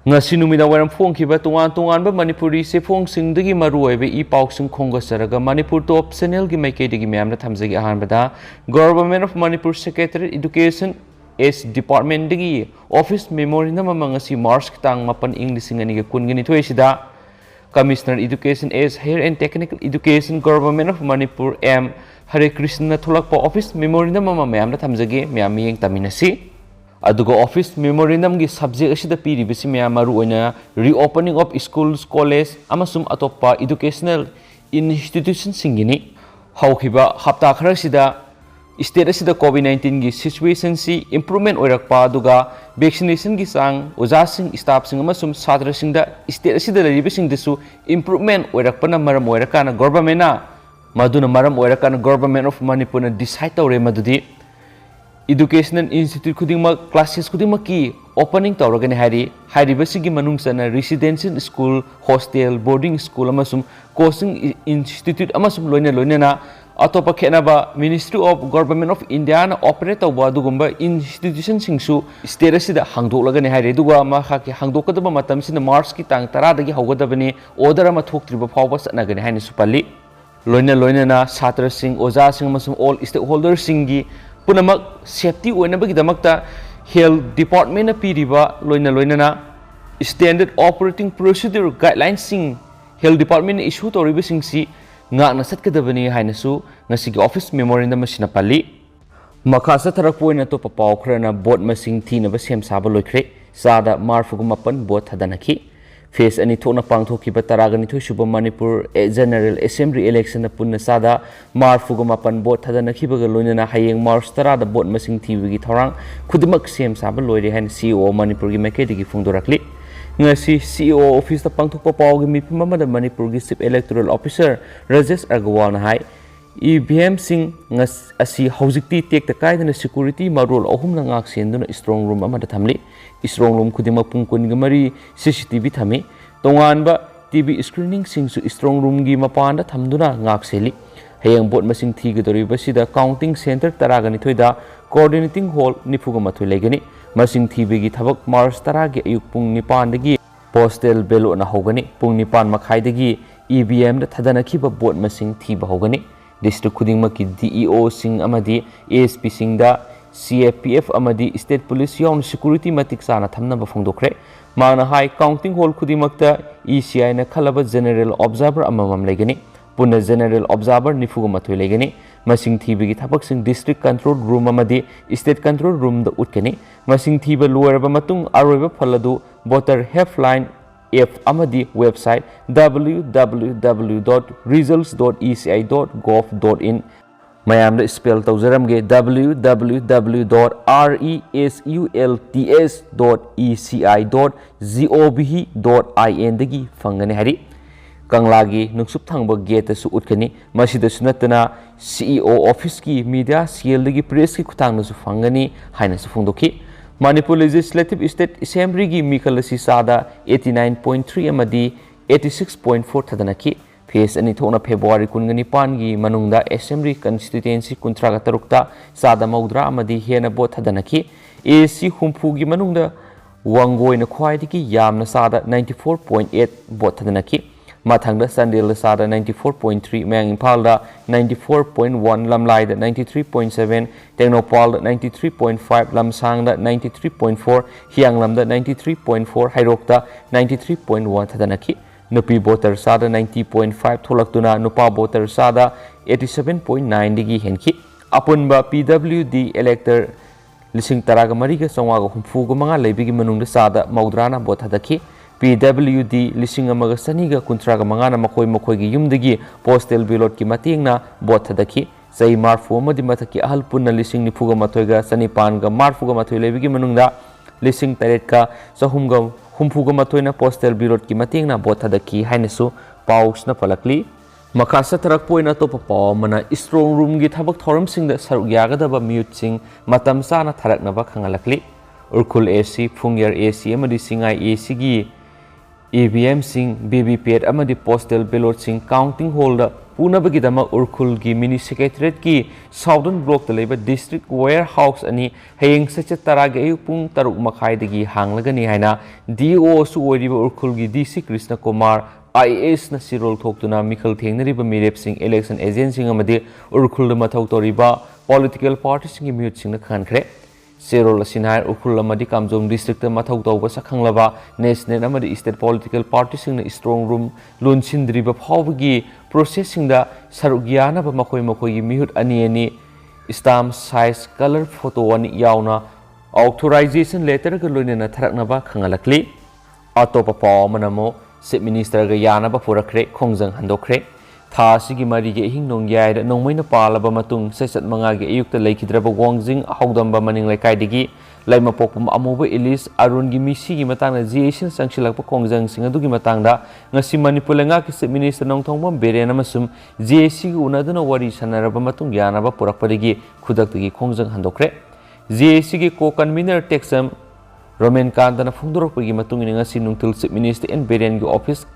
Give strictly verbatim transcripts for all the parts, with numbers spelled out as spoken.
ꯉꯁꯤ ꯅꯨꯃꯤꯗꯥꯡ ꯋꯥꯏꯔꯝ ꯐꯣꯡꯈꯤꯕ ꯇꯣꯉꯥꯟ ꯇꯣꯉꯥꯟꯕ ꯃꯅꯤꯄꯨꯔꯤ ꯆꯦꯐꯣꯡꯁꯤꯡꯗꯒꯤ ꯃꯔꯨꯑꯣꯏꯕ ꯏ ꯄꯥꯎꯁꯤꯡ ꯈꯣꯝꯒꯠꯆꯔꯒ ꯃꯅꯤꯄꯨꯔ ꯇꯣꯞ ꯆꯦꯅꯦꯜꯒꯤ ꯃꯥꯏꯀꯩꯗꯒꯤ ꯃꯌꯥꯝꯗ ꯊꯝꯖꯒꯦ꯫ ꯑꯍꯥꯟꯕꯗ, Government of Manipur Secretariat Education S Departmentꯗꯒꯤ office memorandum ꯑꯃ ꯉꯁꯤ Marchꯀꯤ ꯇꯥꯡ ꯃꯥꯄꯟ, ꯏꯪ ꯂꯤꯁꯤꯡ ꯑꯅꯤꯒ ꯀꯨꯟꯒ ꯅꯤꯊꯣꯏ ꯑꯁꯤꯗ Commissioner Education S Higher and Technical Education, Government of Manipur, M Hare Krishna ꯊꯣꯛꯂꯛꯄ office memorandum ꯑꯃ ꯃꯌꯥꯝꯗ ꯊꯝꯖꯒꯦ, ꯃꯌꯥꯝ ꯃꯤꯠꯌꯦꯡ ꯇꯝꯃꯤꯟꯅꯁꯤ꯫ ꯑꯗꯨꯒ office memorandumꯒꯤ subject ꯑꯁꯤꯗ ꯄꯤꯔꯤꯕꯁꯤ ꯃꯌꯥꯝ ꯃꯔꯨꯑꯣꯏꯅ reopening of schools, college ꯑꯃꯁꯨꯡ ꯑꯇꯣꯞꯄ educational institutionꯁꯤꯡꯒꯤꯅꯤ꯫ ꯍꯧꯈꯤꯕ ꯍꯞꯇꯥ ꯈꯔꯁꯤꯗ state ꯑꯁꯤꯗ COVID nineteenꯒꯤ situationꯁꯤ improvement ꯑꯣꯏꯔꯛꯄ, ꯑꯗꯨꯒ vaccinationꯒꯤ ꯆꯥꯡ, ꯑꯣꯖꯥꯁꯤꯡ, staffꯁꯤꯡ ꯑꯃꯁꯨꯡ ꯁꯥꯇ꯭ꯔꯁꯤꯡꯗ state ꯑꯁꯤꯗ ꯂꯩꯔꯤꯕꯁꯤꯡꯗꯁꯨ improvement ꯑꯣꯏꯔꯛꯄꯅ ꯃꯔꯝ ꯑꯣꯏꯔꯀꯥꯟꯗ governmentꯅ, ꯃꯗꯨꯅ ꯃꯔꯝ ꯑꯣꯏꯔꯀꯥꯟꯗ Government of Manipurꯅ decide ꯇꯧꯔꯦ ꯃꯗꯨꯗꯤ educational institute ꯈꯨꯗꯤꯡꯃꯛ, classes ꯈꯨꯗꯤꯡꯃꯛꯀꯤ opening ꯇꯧꯔꯒꯅꯤ ꯍꯥꯏꯔꯤ꯫ ꯍꯥꯏꯔꯤꯕꯁꯤꯒꯤ ꯃꯅꯨꯡ ꯆꯟꯅ residential school, hostel, boarding school ꯑꯃꯁꯨꯡ coaching institute ꯑꯃꯁꯨꯡ ꯂꯣꯏꯅ ꯂꯣꯏꯅꯅ ꯑꯇꯣꯞꯄ ꯈꯦꯠꯅꯕ, Ministry of Government of Indiaꯅ operate ꯇꯧꯕ ꯑꯗꯨꯒꯨꯝꯕ institutionꯁꯤꯡꯁꯨ state ꯑꯁꯤꯗ ꯍꯥꯡꯗꯣꯛꯂꯒꯅꯤ ꯍꯥꯏꯔꯤ꯫ ꯑꯗꯨꯒ ꯃꯍꯥꯛꯀꯤ ꯍꯥꯡꯗꯣꯛꯀꯗꯕ ꯃꯇꯝꯁꯤꯅ Marchꯀꯤ ꯇꯥꯡ ꯇꯔꯥꯗꯒꯤ ꯍꯧꯒꯗꯕꯅꯤ, order ꯑꯃ ꯊꯣꯛꯇ꯭ꯔꯤꯕ ꯐꯥꯎꯕ ꯆꯠꯅꯒꯅꯤ ꯍꯥꯏꯅꯁꯨ ꯄꯜꯂꯤ꯫ ꯂꯣꯏꯅ ꯂꯣꯏꯅꯅ ꯁꯥꯇ꯭ꯔꯁꯤꯡ, ꯑꯣꯖꯥꯁꯤꯡ ꯑꯃꯁꯨꯡ all stakeholderꯁꯤꯡꯒꯤ ꯄꯨꯝꯅꯃꯛ safety ꯑꯣꯏꯅꯕꯒꯤꯗꯃꯛꯇ health departmentꯅ ꯄꯤꯔꯤꯕ ꯂꯣꯏꯅ ꯂꯣꯏꯅꯅ standard operating procedure guidelinesꯁꯤꯡ health departmentꯅ issue ꯇꯧꯔꯤꯕꯁꯤꯡꯁꯤ ꯉꯥꯛꯅ ꯆꯠꯀꯗꯕꯅꯤ ꯍꯥꯏꯅꯁꯨ ꯉꯁꯤꯒꯤ office memorandum ꯑꯁꯤꯅ ꯄꯜꯂꯤ꯫ ꯃꯈꯥ ꯆꯠꯊꯔꯛꯄ ꯑꯣꯏꯅ ꯑꯇꯣꯞꯄ ꯄꯥꯎ ꯈꯔꯅ vote ꯃꯁꯤꯡ ꯊꯤꯅꯕ ꯁꯦꯝ ꯁꯥꯕ ꯂꯣꯏꯈ꯭ꯔꯦ꯫ ꯆꯥꯗ ꯃꯔꯤꯐꯨꯒ ꯃꯥꯄꯟ vote ꯊꯥꯗꯅꯈꯤ꯫ Phase ꯑꯅꯤ ꯊꯣꯛꯅ ꯄꯥꯡꯊꯣꯛꯈꯤꯕ ꯇꯔꯥꯒ ꯅꯤꯊꯣꯏ ꯁꯨꯕ ꯃꯅꯤꯄꯨꯔ General Assembly electionꯗ ꯄꯨꯟꯅ ꯆꯥꯗ ꯃꯔꯤꯐꯨꯒ ꯃꯥꯄꯟ vote ꯊꯥꯗꯅꯈꯤꯕꯒ ꯂꯣꯏꯅꯅ ꯍꯌꯦꯡ March ꯇꯔꯥꯗ vote ꯃꯁꯤꯡ ꯊꯤꯕꯒꯤ ꯊꯧꯔꯥꯡ ꯈꯨꯗꯤꯡꯃꯛ ꯁꯦꯝ ꯁꯥꯕ ꯂꯣꯏꯔꯦ ꯍꯥꯏꯅ C E O ꯃꯅꯤꯄꯨꯔꯒꯤ ꯃꯥꯏꯀꯩꯗꯒꯤ ꯐꯣꯡꯗꯣꯔꯛꯂꯤ꯫ ꯉꯁꯤ C E O officeꯇ ꯄꯥꯡꯊꯣꯛꯄ ꯄꯥꯎꯒꯤ ꯃꯤꯐꯝ ꯑꯃꯗ ꯃꯅꯤꯄꯨꯔꯒꯤ Chief Electoral Officer ꯔꯥꯖꯦꯁ ꯑꯒꯔꯋꯥꯜꯅ ꯍꯥꯏ, E V Mꯁꯤꯡ ꯉꯁ-, ꯑꯁꯤ ꯍꯧꯖꯤꯛꯇꯤ ꯇꯦꯛꯇ ꯀꯥꯏꯗꯅ security ꯃꯔꯣꯜ ꯑꯍꯨꯝꯅ ꯉꯥꯛ ꯁꯦꯟꯗꯨꯅ strong room ꯑꯃꯗ ꯊꯝꯂꯤ꯫ Strong room ꯈꯨꯗꯤꯡꯃꯛ ꯄꯨꯡ ꯀꯨꯟꯒ ꯃꯔꯤ C C T V ꯊꯝꯃꯤ꯫ ꯇꯣꯉꯥꯟꯕ T V screeningꯁꯤꯡꯁꯨ strong roomꯒꯤ ꯃꯄꯥꯟꯗ ꯊꯝꯗꯨꯅ ꯉꯥꯛ ꯁꯦꯜꯂꯤ꯫ ꯍꯌꯦꯡ vote ꯃꯁꯤꯡ ꯊꯤꯒꯗꯧꯔꯤꯕꯁꯤꯗ counting centre ꯇꯔꯥꯒ ꯅꯤꯊꯣꯏꯗ coordinating hall ꯅꯤꯐꯨꯒ ꯃꯥꯊꯣꯏ ꯂꯩꯒꯅꯤ꯫ ꯃꯁꯤꯡ ꯊꯤꯕꯒꯤ ꯊꯕꯛ ꯃꯥꯔꯆ ꯇꯔꯥꯒꯤ ꯑꯌꯨꯛ ꯄꯨꯡ ꯅꯤꯄꯥꯟꯗꯒꯤ postal ballotꯅ ꯍꯧꯒꯅꯤ꯫ ꯄꯨꯡ ꯅꯤꯄꯥꯟ ꯃꯈꯥꯏꯗꯒꯤ EVMꯗ ꯊꯥꯗꯅꯈꯤꯕ vote ꯃꯁꯤꯡ ꯊꯤꯕ ꯍꯧꯒꯅꯤ꯫ District ꯈꯨꯗꯤꯡꯃꯛꯀꯤ DEOꯁꯤꯡ ꯑꯃꯗꯤ ASPꯁꯤꯡꯗ CAPF ꯑꯃꯗꯤ State Police ꯌꯥꯎꯅ security ꯃꯇꯤꯛ ꯆꯥꯅ ꯊꯝꯅꯕ ꯐꯣꯡꯗꯣꯛꯈ꯭ꯔꯦ꯫ ꯃꯍꯥꯛꯅ ꯍꯥꯏ, counting hall ꯈꯨꯗꯤꯡꯃꯛꯇ ECIꯅ ꯈꯜꯂꯕ general observer ꯑꯃꯃꯝ ꯂꯩꯒꯅꯤ꯫ ꯄꯨꯟꯅ general observer ꯅꯤꯐꯨꯒ ꯃꯥꯊꯣꯏ ꯂꯩꯒꯅꯤ꯫ ꯃꯁꯤꯡ ꯊꯤꯕꯒꯤ ꯊꯕꯛꯁꯤꯡ District Control Room ꯑꯃꯗꯤ State Control Roomꯗ ꯎꯠꯀꯅꯤ꯫ ꯃꯁꯤꯡ ꯊꯤꯕ ꯂꯣꯏꯔꯕ ꯃꯇꯨꯡ ꯑꯔꯣꯏꯕ ꯐꯜ ꯑꯗꯨ voter helpline app ꯑꯃꯗꯤ website www.results.eci.gov.in, ꯃꯌꯥꯝꯗ spell ꯇꯧꯖꯔꯝꯒꯦ, www.results.eci.gov.inꯗꯒꯤ ꯐꯪꯒꯅꯤ ꯍꯥꯏꯔꯤ꯫ ꯀꯪꯂꯥꯒꯤ ꯅꯨꯡꯁꯨꯞ ꯊꯪꯕ gateꯇꯁꯨ ꯎꯠꯀꯅꯤ꯫ ꯃꯁꯤꯗꯁꯨ ꯅꯠꯇꯅ CEO officeꯀꯤ media cellꯗꯒꯤ pressꯀꯤ ꯈꯨꯠꯊꯥꯡꯗꯁꯨ ꯐꯪꯒꯅꯤ ꯍꯥꯏꯅꯁꯨ ꯐꯣꯡꯗꯣꯛꯈꯤ꯫ ꯃꯅꯤꯄꯨꯔ Legislative State Assemblyꯒꯤ ꯃꯤꯈꯜ ꯑꯁꯤ ꯆꯥꯗ eighty nine point three ꯑꯃꯗꯤ eighty six point four ꯊꯥꯗꯅꯈꯤ꯫ Phase ꯑꯅꯤ ꯊꯣꯛꯅ February ꯀꯨꯟꯒ ꯅꯤꯄꯥꯟꯒꯤ ꯃꯅꯨꯡꯗ Assembly constituency ꯀꯨꯟꯊ꯭ꯔꯥꯒ ꯇꯔꯨꯛꯇ ꯆꯥꯗ ꯃꯧꯗ꯭ꯔꯥ ꯑꯃꯗꯤ ꯍꯦꯟꯅ vote ꯊꯥꯗꯅꯈꯤ꯫ ASC ꯍꯨꯝꯐꯨꯒꯤ ꯃꯅꯨꯡꯗ ꯋꯥꯡꯒꯣꯏꯅ ꯈ꯭ꯋꯥꯏꯗꯒꯤ ꯌꯥꯝꯅ ꯆꯥꯗ ninety four point eight vote ꯊꯥꯗꯅꯈꯤ꯫ ꯃꯊꯪꯗ ꯆꯥꯟꯗꯦꯜꯗ ꯆꯥꯗ ninety four point three, ꯃꯌꯥꯡ ꯏꯝꯐꯥꯜꯗ ninety four point one, ꯂꯝꯂꯥꯏꯗ ninety three point seven, ꯇꯦꯡꯅꯧꯄꯜꯗ ninety three point five, ꯂꯝꯁꯥꯡꯗ ninety three point four, ꯍꯤꯌꯥꯡꯂꯝꯗ ninety three point four, ꯍꯩꯔꯣꯛꯇ ninety three point one ꯊꯥꯗꯅꯈꯤ꯫ ꯅꯨꯄꯤ voter ꯆꯥꯗ ninety point five ꯊꯣꯛꯂꯛꯇꯨꯅ ꯅꯨꯄꯥ voter ꯆꯥꯗ eighty seven point nineꯗꯒꯤ ꯍꯦꯟꯈꯤ꯫ ꯑꯄꯨꯟꯕ PWD elector ꯂꯤꯁꯤꯡ ꯇꯔꯥꯒ ꯃꯔꯤꯒ ꯆꯥꯝꯃꯉꯥꯒ ꯍꯨꯝꯐꯨꯒ ꯃꯉꯥ ꯂꯩꯕꯒꯤ ꯃꯅꯨꯡꯗ ꯆꯥꯗ ꯃꯧꯗ꯭ꯔꯥꯅ vote ꯊꯥꯗꯈꯤ꯫ PWD ꯂꯤꯁꯤꯡ ꯑꯃꯒ ꯆꯅꯤꯒ ꯀꯨꯟꯊ꯭ꯔꯥꯒ ꯃꯉꯥꯅ ꯃꯈꯣꯏ ꯃꯈꯣꯏꯒꯤ ꯌꯨꯝꯗꯒꯤ postal ballotꯀꯤ ꯃꯇꯦꯡꯅ vote ꯊꯥꯗꯈꯤ꯫ ꯆꯍꯤ ꯃꯔꯐꯨ ꯑꯃꯗꯤ ꯃꯊꯛꯀꯤ ꯑꯍꯜ ꯄꯨꯟꯅ ꯂꯤꯁꯤꯡ ꯅꯤꯐꯨꯒ ꯃꯥꯊꯣꯏꯒ ꯆꯅꯤꯄꯥꯟꯒ ꯃꯔꯐꯨꯒ ꯃꯥꯊꯣꯏ ꯂꯩꯕꯒꯤ ꯃꯅꯨꯡꯗ ꯂꯤꯁꯤꯡ ꯇꯔꯦꯠꯀ ꯆꯍꯨꯝꯒ ꯍꯨꯝꯐꯨꯒ ꯃꯥꯊꯣꯏꯅ postal ballotꯀꯤ ꯃꯇꯦꯡꯅ vote ꯊꯥꯗꯈꯤ ꯍꯥꯏꯅꯁꯨ ꯄꯥꯎꯁꯤꯅ ꯄꯜꯂꯛꯂꯤ꯫ ꯃꯈꯥ ꯆꯠꯊꯔꯛꯄ ꯑꯣꯏꯅ ꯑꯇꯣꯞꯄ ꯄꯥꯎ ꯑꯃꯅ, strong roomꯒꯤ ꯊꯕꯛ ꯊꯧꯔꯝꯁꯤꯡꯗ ꯁꯔꯨꯛ ꯌꯥꯒꯗꯕ ꯃꯤꯍꯨꯠꯁꯤꯡ ꯃꯇꯝ ꯆꯥꯅ ꯊꯥꯔꯛꯅꯕ ꯈꯪꯍꯜꯂꯛꯂꯤ꯫ ꯎꯔꯈꯨꯜ AC, ꯐꯨꯡꯌꯔ AC ꯑꯃꯗꯤ ꯁꯤꯡꯉꯥꯏ ACꯒꯤ EVMꯁꯤꯡ, VVPAT ꯑꯃꯗꯤ postal ballotꯁꯤꯡ counting hallꯗ ꯄꯨꯅꯕꯒꯤꯗꯃꯛ ꯎꯔꯈꯨꯜꯒꯤ ꯃꯤꯅꯤ ꯁꯦꯀ꯭ꯔꯦꯇꯔꯤꯌꯦꯠꯀꯤ ꯁꯥꯎꯗꯔꯟ ꯕ꯭ꯂꯣꯛꯇ ꯂꯩꯕ ꯗꯤꯁꯇ꯭ꯔꯤꯛ ꯋꯦꯌꯔ ꯍꯥꯎꯁ ꯑꯅꯤ ꯍꯌꯦꯡ ꯆꯩꯆꯠ ꯇꯔꯥꯒꯤ ꯑꯌꯨꯛ ꯄꯨꯡ ꯇꯔꯨꯛ ꯃꯈꯥꯏꯗꯒꯤ ꯍꯥꯡꯂꯒꯅꯤ ꯍꯥꯏꯅ ꯗꯤ ꯏ ꯑꯣꯁꯨ ꯑꯣꯏꯔꯤꯕ ꯎꯔꯈꯨꯜꯒꯤ ꯗꯤ ꯁꯤ ꯀ꯭ꯔꯤꯁꯅ ꯀꯨꯃꯥꯔ ꯑꯥꯏ ꯑꯦ ꯑꯦꯁꯅ ꯆꯦꯔꯣꯜ ꯊꯣꯛꯇꯨꯅ ꯃꯤꯈꯜ ꯊꯦꯡꯅꯔꯤꯕ ꯃꯤꯔꯦꯞꯁꯤꯡ, ꯏꯂꯦꯛꯁꯟ ꯑꯦꯖꯦꯟꯁꯤꯡ ꯑꯃꯗꯤ ꯎꯔꯈꯨꯜꯗ ꯃꯊꯧ ꯇꯧꯔꯤꯕ ꯄꯣꯂꯤꯇꯤꯀꯦꯜ ꯄꯥꯔꯇꯤꯁꯤꯡꯒꯤ ꯃꯤꯍꯨꯠꯁꯤꯡꯅ ꯈꯪꯍꯟꯈ꯭ꯔꯦ꯫ ꯆꯦꯔꯣꯜ ꯑꯁꯤꯅ ꯍꯥꯏ, ꯎꯈ꯭ꯔꯨꯜ ꯑꯃꯗꯤ ꯀꯥꯝꯖꯣꯡ ꯗꯤꯁꯇ꯭ꯔꯤꯛꯇ ꯃꯊꯧ ꯇꯧꯕ ꯁꯛꯈꯪꯂꯕ ꯅꯦꯁꯅꯦꯜ ꯑꯃꯗꯤ ꯁ꯭ꯇꯦꯠ ꯄꯣꯂꯤꯇꯤꯀꯦꯜ ꯄꯥꯔꯇꯤꯁꯤꯡꯅ ꯏꯁꯇ꯭ꯔꯣꯡ ꯔꯨꯝ ꯂꯣꯟꯁꯤꯟꯗ꯭ꯔꯤꯕ ꯐꯥꯎꯕꯒꯤ ꯄ꯭ꯔꯣꯁꯦꯁꯁꯤꯡꯗ ꯁꯔꯨꯛ ꯌꯥꯅꯕ ꯃꯈꯣꯏ ꯃꯈꯣꯏꯒꯤ ꯃꯤꯍꯨꯠ ꯑꯅꯤ ꯑꯅꯤ, ꯁ꯭ꯇꯥꯝꯞ ꯁꯥꯏꯖ ꯀꯂꯔ ꯐꯣꯇꯣ ꯑꯅꯤ ꯌꯥꯎꯅ ꯑꯣꯊꯣꯔꯥꯏꯖꯦꯁꯟ ꯂꯦꯇꯔꯒ ꯂꯣꯏꯅꯅ ꯊꯥꯔꯛꯅꯕ ꯈꯪꯍꯜꯂꯛꯂꯤ꯫ ꯑꯇꯣꯞꯄ ꯄꯥꯎ ꯑꯃꯅ ꯑꯃꯨꯛ ꯆꯤꯐ ꯃꯤꯅꯤꯁꯇꯔꯒ ꯌꯥꯅꯕ ꯄꯨꯔꯛꯈ꯭ꯔꯦ, ꯈꯣꯡꯖꯪ ꯍꯟꯗꯣꯛꯈ꯭ꯔꯦ꯫ ꯊꯥ ꯑꯁꯤꯒꯤ ꯃꯔꯤꯒꯤ ꯑꯍꯤꯡ ꯅꯣꯡꯌꯥꯏꯗ ꯅꯣꯡꯃꯩꯅ ꯄꯥꯜꯂꯕ ꯃꯇꯨꯡ, ꯆꯩꯆꯠ ꯃꯉꯥꯒꯤ ꯑꯌꯨꯛꯇ ꯂꯩꯈꯤꯗ꯭ꯔꯕ ꯋꯥꯡꯖꯤꯡ ꯍꯧꯗꯝꯕ ꯃꯅꯤꯡ ꯂꯩꯀꯥꯏꯗꯒꯤ ꯂꯩꯃꯄꯣꯛꯄꯝ ꯑꯃꯨꯕ ꯏꯂꯤꯁ ꯑꯔꯨꯟꯒꯤ ꯃꯤꯁꯤꯒꯤ ꯃꯇꯥꯡꯗ ꯖꯦ ꯑꯦ ꯁꯤꯅ ꯆꯪꯁꯤꯜꯂꯛꯄ ꯈꯣꯡꯖꯪꯁꯤꯡ ꯑꯗꯨꯒꯤ ꯃꯇꯥꯡꯗ ꯉꯁꯤ ꯃꯅꯤꯄꯨꯔ ꯂꯩꯉꯥꯛꯀꯤ ꯆꯤꯐ ꯃꯤꯅꯤꯁꯇꯔ ꯅꯣꯡꯊꯣꯝꯕꯝ ꯕꯤꯔꯦꯟ ꯑꯃꯁꯨꯡ ꯖꯦ ꯑꯦ ꯁꯤꯒ ꯎꯅꯗꯨꯅ ꯋꯥꯔꯤ ꯁꯥꯟꯅꯔꯕ ꯃꯇꯨꯡ ꯌꯥꯅꯕ ꯄꯨꯔꯛꯄꯗꯒꯤ ꯈꯨꯗꯛꯇꯒꯤ ꯈꯣꯡꯖꯪ ꯍꯟꯗꯣꯛꯈ꯭ꯔꯦ꯫ ꯖꯦ ꯑꯦ ꯁꯤꯒꯤ ꯀꯣ ꯀꯟꯚꯤꯅꯔ ꯇꯦꯛꯆꯝ ꯔꯣꯃꯦꯟ ꯀꯥꯟꯇꯅ ꯐꯣꯡꯗꯣꯔꯛꯄꯒꯤ ꯃꯇꯨꯡ ꯏꯟꯅ, ꯉꯁꯤ ꯅꯨꯡꯊꯤꯜ ꯆꯤꯐ ꯃꯤꯅꯤꯁꯇꯔ ꯑꯦꯟ ꯕꯤꯔꯦꯟꯒꯤ ꯑꯣꯐꯤꯁ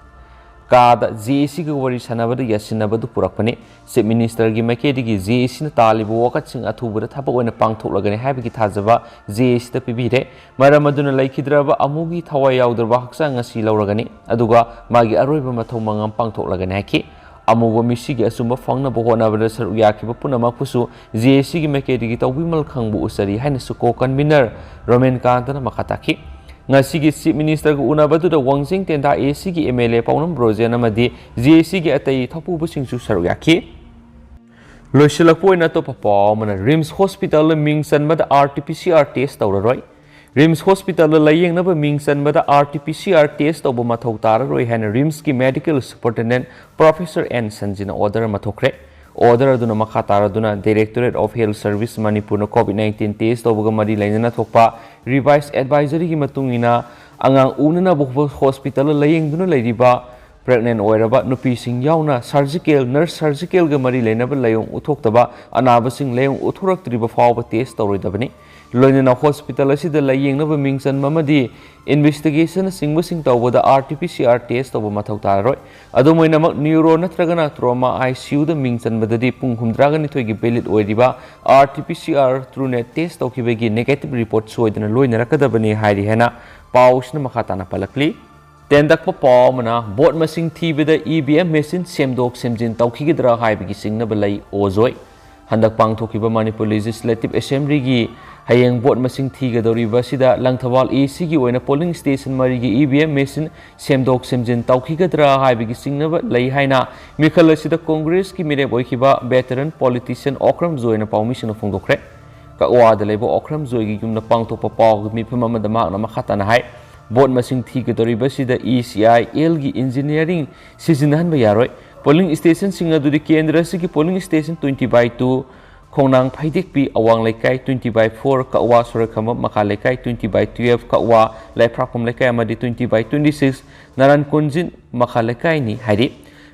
ꯀꯥꯗ ꯖꯦ ꯑꯦ ꯁꯤꯒ ꯋꯥꯔꯤ ꯁꯥꯟꯅꯕꯗ ꯌꯥꯁꯤꯟꯅꯕꯗꯨ ꯄꯨꯔꯛꯄꯅꯤ꯫ ꯆꯤꯐ ꯃꯤꯅꯤꯁꯇꯔꯒꯤ ꯃꯥꯏꯀꯩꯗꯒꯤ ꯖꯦ ꯑꯦ ꯁꯤꯅ ꯇꯥꯜꯂꯤꯕ ꯋꯥꯀꯠꯁꯤꯡ ꯑꯊꯨꯕꯗ ꯊꯕꯛ ꯑꯣꯏꯅ ꯄꯥꯡꯊꯣꯛꯂꯒꯅꯤ ꯍꯥꯏꯕꯒꯤ ꯊꯥꯖꯕ ꯖꯦ ꯑꯦ ꯁꯤꯗ ꯄꯤꯕꯤꯔꯦ꯫ ꯃꯔꯝ ꯑꯗꯨꯅ ꯂꯩꯈꯤꯗ꯭ꯔꯕ ꯑꯃꯨꯒꯤ ꯊꯋꯥꯏ ꯌꯥꯎꯗ꯭ꯔꯕ ꯍꯛꯆꯥꯡ ꯉꯁꯤ ꯂꯧꯔꯒꯅꯤ, ꯑꯗꯨꯒ ꯃꯥꯒꯤ ꯑꯔꯣꯏꯕ ꯃꯊꯧ ꯃꯉꯝ ꯄꯥꯡꯊꯣꯛꯂꯒꯅꯤ ꯍꯥꯏꯈꯤ꯫ ꯑꯃꯨꯕ ꯃꯤꯁꯤꯒꯤ ꯑꯆꯨꯝꯕ ꯐꯪꯅꯕ ꯍꯣꯠꯅꯕꯗ ꯁꯔꯨꯛ ꯌꯥꯈꯤꯕ ꯄꯨꯝꯅꯃꯛꯄꯨꯁꯨ ꯖꯦ ꯑꯦ ꯁꯤꯒꯤ ꯃꯥꯏꯀꯩꯗꯒꯤ ꯇꯧꯕꯤꯃꯜ ꯈꯪꯕ ꯎꯠꯆꯔꯤ ꯍꯥꯏꯅꯁꯨ ꯀꯣ ꯀꯟꯚꯤꯅꯔ ꯔꯣꯃꯦꯟ ꯀꯥꯟꯇꯅ ꯃꯈꯥ ꯇꯥꯈꯤ꯫ ꯉꯁꯤꯒꯤ ꯆꯤꯐ ꯃꯤꯅꯤꯁꯇꯔꯒ ꯎꯅꯕꯗꯨꯗ ꯋꯥꯡꯖꯤꯡ ꯇꯦꯟꯊꯥ ꯑꯦ ꯁꯤꯒꯤ ꯑꯦꯝ ꯑꯦꯜ ꯑꯦ ꯄꯥꯎꯅꯝ ꯕ꯭ꯔꯣꯖꯦꯟ ꯑꯃꯗꯤ ꯖꯦ ꯑꯦ ꯁꯤꯒꯤ ꯑꯇꯩ ꯊꯧꯄꯨꯕꯁꯤꯡꯁꯨ ꯁꯔꯨꯛ ꯌꯥꯈꯤ꯫ ꯂꯣꯏꯁꯤꯜꯂꯛꯄ ꯑꯣꯏꯅ ꯑꯇꯣꯞꯄ ꯄꯥꯎ ꯑꯃꯅ, ꯔꯤꯝꯁ ꯍꯣꯁꯄꯤꯇꯥꯜꯗ ꯃꯤꯡ ꯆꯟꯕꯗ R T P C R test ꯇꯧꯔꯔꯣꯏ꯫ ꯔꯤꯝꯁ ꯍꯣꯁꯄꯤꯇꯥꯜꯗ ꯂꯥꯌꯦꯡꯅꯕ ꯃꯤꯡ ꯆꯟꯕꯗ R T P C R test ꯇꯧꯕ ꯃꯊꯧ ꯇꯥꯔꯔꯣꯏ ꯍꯥꯏꯅ ꯔꯤꯝꯁꯀꯤ ꯃꯦꯗꯤꯀꯦꯜ ꯁꯨꯄꯔꯤꯟꯇꯦꯟꯗꯦꯟꯠ ꯄ꯭ꯔꯣꯐꯦꯁꯔ ꯑꯦꯟ ꯁꯟꯖꯤꯅ ꯑꯣꯔꯗꯔ ꯑꯃ ꯊꯣꯛꯈ꯭ꯔꯦ꯫ ꯑꯣꯔꯗꯔ ꯑꯗꯨꯅ ꯃꯈꯥ ꯇꯥꯔꯗꯨꯅ Directorate of Health Service ꯃꯅꯤꯄꯨꯔꯅ ꯀꯣꯚꯤꯗ ꯅꯥꯏꯟꯇꯤꯟ ꯇꯦꯁ ꯇꯧꯕꯒ ꯃꯔꯤ ꯂꯩꯅꯅ ꯊꯣꯛꯄ ꯔꯤꯚꯥꯏꯁ ꯑꯦꯗꯚꯥꯏꯖꯔꯤꯒꯤ ꯃꯇꯨꯡ ꯏꯟꯅ, ꯑꯉꯥꯡ ꯎꯅꯅꯕ ꯍꯣ-, ꯍꯣꯁꯄꯤꯇꯥꯜꯗ ꯂꯥꯌꯦꯡꯗꯨꯅ ꯂꯩꯔꯤꯕ Pregnant ꯑꯣꯏꯔꯕ ꯅꯨꯄꯤꯁꯤꯡ ꯌꯥꯎꯅ surgical, nurse surgicalꯒ ꯃꯔꯤ ꯂꯩꯅꯕ ꯂꯥꯏꯑꯣꯡ ꯎꯠꯊꯣꯛꯇꯕ ꯑꯅꯥꯕꯁꯤꯡ ꯂꯥꯏꯑꯣꯡ ꯎꯠꯊꯣꯔꯛꯇ꯭ꯔꯤꯕ ꯐꯥꯎꯕ test ꯇꯧꯔꯣꯏꯗꯕꯅꯤ꯫ ꯂꯣꯏꯅꯅ hospital ꯑꯁꯤꯗ ꯂꯥꯏꯌꯦꯡꯅꯕ ꯃꯤꯡ ꯆꯟꯕ ꯑꯃꯗꯤ investigationꯅꯆꯤꯡꯕꯁꯤꯡ ꯇꯧꯕꯗ RT-PCR test ꯇꯧꯕ ꯃꯊꯧ ꯇꯥꯔꯔꯣꯏ꯫ ꯑꯗꯨꯝ ꯑꯣꯏꯅꯃꯛ neuro ꯅꯠꯇ꯭ꯔꯒꯅ trauma ICUꯗ ꯃꯤꯡ ꯆꯟꯕꯗꯗꯤ ꯄꯨꯡ ꯍꯨꯝꯗ꯭ꯔꯥꯒ ꯅꯤꯊꯣꯏꯒꯤ valid ꯑꯣꯏꯔꯤꯕ RT-PCR TrueNat test ꯇꯧꯈꯤꯕꯒꯤ negative report ꯁꯣꯏꯗꯅ ꯂꯣꯏꯅꯔꯛꯀꯗꯕꯅꯤ ꯍꯥꯏꯔꯤ ꯍꯥꯏꯅ ꯄꯥꯎꯁꯤꯅ ꯃꯈꯥ ꯇꯥꯅ ꯄꯜꯂꯛꯂꯤ꯫ ꯇꯦꯟꯗꯛꯄ ꯄꯥꯎ ꯑꯃꯅ, vote ꯃꯁꯤꯡ ꯊꯤꯕꯗ EVM machine ꯁꯦꯝꯗꯣꯛ ꯁꯦꯝꯖꯤꯟ ꯇꯧꯈꯤꯒꯗ꯭ꯔꯥ ꯍꯥꯏꯕꯒꯤ ꯆꯤꯡꯅꯕ ꯂꯩ ꯑꯣꯖꯣꯏ꯫ ꯍꯟꯗꯛ ꯄꯥꯡꯊꯣꯛꯈꯤꯕ ꯃꯅꯤꯄꯨꯔ Legislative Assemblyꯒꯤ ꯍꯌꯦꯡ vote ꯃꯁꯤꯡ ꯊꯤꯒꯗꯧꯔꯤꯕ ꯑꯁꯤꯗ ꯂꯪꯊꯕꯥꯜ ACꯒꯤ ꯑꯣꯏꯅ polling station ꯃꯔꯤꯒꯤ EVM machine ꯁꯦꯝꯗꯣꯛ ꯁꯦꯝꯖꯤꯟ ꯇꯧꯈꯤꯒꯗ꯭ꯔꯥ ꯍꯥꯏꯕꯒꯤ ꯆꯤꯡꯅꯕ ꯂꯩ ꯍꯥꯏꯅ ꯃꯤꯈꯜ ꯑꯁꯤꯗ Congressꯀꯤ ꯃꯤꯔꯦꯞ ꯑꯣꯏꯈꯤꯕ veteran politician ꯑꯣꯀ꯭ꯔꯝ ꯖꯣꯏꯅ ꯄꯥꯎꯃꯤꯁꯤꯡꯅ ꯐꯣꯡꯗꯣꯛꯈ꯭ꯔꯦ꯫ ꯀꯛꯋꯥꯗ ꯂꯩꯕ ꯑꯣꯀ꯭ꯔꯝ ꯖꯣꯏꯒꯤ ꯌꯨꯝꯗ ꯄꯥꯡꯊꯣꯛꯄ ꯄꯥꯎꯒꯤ ꯃꯤꯐꯝ ꯑꯃꯗ ꯃꯍꯥꯛꯅ ꯃꯈꯥ ꯇꯥꯅ ꯍꯥꯏ, vote ꯃꯁꯤꯡ ꯊꯤꯒꯗꯧꯔꯤꯕꯁꯤꯗ ECILꯒꯤ engineering ꯁꯤꯖꯤꯟꯅꯍꯟꯕ ꯌꯥꯔꯣꯏ꯫ Polling stationꯁꯤꯡ ꯑꯗꯨꯗꯤ ꯀꯦꯟꯗ꯭ꯔ ꯑꯁꯤꯒꯤ polling station twenty by two, ꯈꯣꯡꯅꯥꯡ ꯐꯩꯗꯦꯛꯄꯤ ꯑꯋꯥꯡ ꯂꯩꯀꯥꯏ, twenty by four ꯀꯛꯋꯥ ꯁꯣꯔꯛꯈꯝꯕꯝ ꯃꯈꯥ ꯂꯩꯀꯥꯏ, twenty by twelve ꯀꯛꯋꯥ ꯂꯩꯐ꯭ꯔꯥꯛꯄꯝ ꯂꯩꯀꯥꯏ ꯑꯃꯗꯤ twenty by twenty six ꯅꯔꯥꯟ ꯀꯣꯟꯖꯤꯟ ꯃꯈꯥ ꯂꯩꯀꯥꯏꯅꯤ ꯍꯥꯏꯔꯤ꯫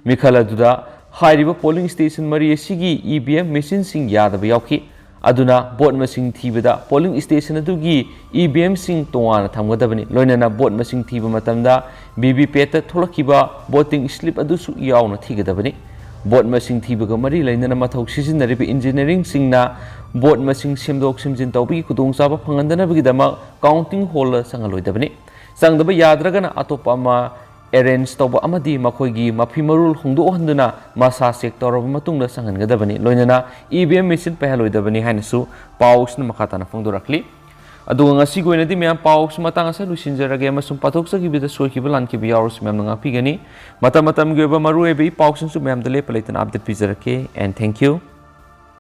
ꯃꯤꯈꯜ ꯑꯗꯨꯗ ꯍꯥꯏꯔꯤꯕ polling station ꯃꯔꯤ ꯑꯁꯤꯒꯤ EVM machineꯁꯤꯡ ꯌꯥꯗꯕ ꯌꯥꯎꯈꯤ꯫ ꯑꯗꯨꯅ vote ꯃꯁꯤꯡ ꯊꯤꯕꯗ polling station ꯑꯗꯨꯒꯤ EVMꯁꯤꯡ ꯇꯣꯉꯥꯟꯅ ꯊꯝꯒꯗꯕꯅꯤ꯫ ꯂꯣꯏꯅꯅ vote ꯃꯁꯤꯡ ꯊꯤꯕ ꯃꯇꯝꯗ VVPATꯇ ꯊꯣꯛꯂꯛꯈꯤꯕ voting slip ꯑꯗꯨꯁꯨ ꯌꯥꯎꯅ ꯊꯤꯒꯗꯕꯅꯤ꯫ Vote ꯃꯁꯤꯡ ꯊꯤꯕꯒ ꯃꯔꯤ ꯂꯩꯅꯅ ꯃꯊꯧ ꯁꯤꯖꯤꯟꯅꯔꯤꯕ engineeringꯁꯤꯡꯅ vote ꯃꯁꯤꯡ ꯁꯦꯝꯗꯣꯛ ꯁꯦꯝꯖꯤꯟ ꯇꯧꯕꯒꯤ ꯈꯨꯗꯣꯡꯆꯥꯕ ꯐꯪꯍꯟꯗꯅꯕꯒꯤꯗꯃꯛ counting hallꯗ ꯆꯪꯍꯜꯂꯣꯏꯗꯕꯅꯤ꯫ ꯆꯪꯗꯕ ꯌꯥꯗ꯭ꯔꯒꯅ ꯑꯇꯣꯞꯄ ꯑꯃ arrange ꯇꯧꯕ ꯑꯃꯗꯤ ꯃꯈꯣꯏꯒꯤ ꯃꯐꯤ ꯃꯔꯣꯜ ꯍꯣꯡꯗꯣꯛꯍꯟꯗꯨꯅ ꯃꯁꯥ check ꯇꯧꯔꯕ ꯃꯇꯨꯡꯗ ꯆꯪꯍꯟꯒꯗꯕꯅꯤ꯫ ꯂꯣꯏꯅꯅ EVM machine ꯄꯥꯏꯍꯜꯂꯣꯏꯗꯕꯅꯤ ꯍꯥꯏꯅꯁꯨ ꯄꯥꯎꯁꯤꯅ ꯃꯈꯥ ꯇꯥꯅ ꯐꯣꯡꯗꯣꯔꯛꯂꯤ꯫ ꯑꯗꯨꯒ ꯉꯁꯤꯒꯤ ꯑꯣꯏꯅꯗꯤ ꯃꯌꯥꯝ ꯄꯥꯎꯁꯤ ꯃꯇꯥꯡ ꯑꯁꯤꯗ ꯂꯣꯏꯁꯤꯟꯖꯔꯒꯦ ꯑꯃꯁꯨꯡ ꯄꯥꯊꯣꯛꯆꯈꯤꯕꯗ ꯁꯣꯏꯈꯤꯕ ꯂꯥꯟꯈꯤꯕ ꯌꯥꯎꯔꯁꯨ ꯃꯌꯥꯝꯅ ꯉꯥꯛꯄꯤꯒꯅꯤ꯫ ꯃꯇꯝ ꯃꯇꯝꯒꯤ ꯑꯣꯏꯕ ꯃꯔꯨꯑꯣꯏꯕ ꯏ ꯄꯥꯎꯁꯤꯡꯁꯨ ꯃꯌꯥꯝꯗ ꯂꯦꯞꯄ ꯂꯩꯇꯅ update ꯄꯤꯖꯔꯛꯀꯦ꯫ And thank you꯫